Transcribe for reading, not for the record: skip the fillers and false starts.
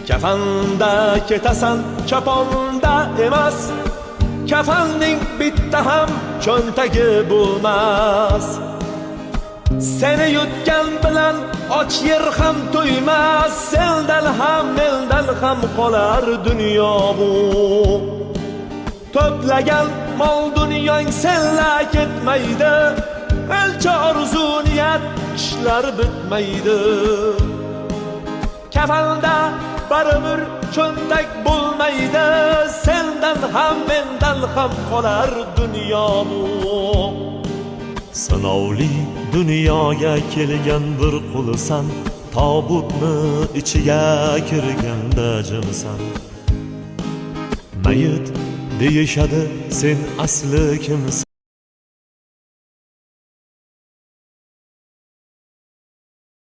Kafanda ketasan, choponda emas. Kafanning bitta ham cho'ntagi bo'lmas. Seni yutgan bilan och yer ham to'ymas. Sendan ham, mendan ham qolar dunyo bu. To'plagan mol dunyong senla ketmaydi. Qancha orzu niyat ishlar bitmaydi. Kafanda baribir cho'ntak bo'lmaydi. Sendan ham, mendan ham qolar dunyo bu. Sinovli dunyoga kelgan bir qulsan, tobutni ichiga kirganda jimsan. Mayit deyishadi, sen asli kimsan?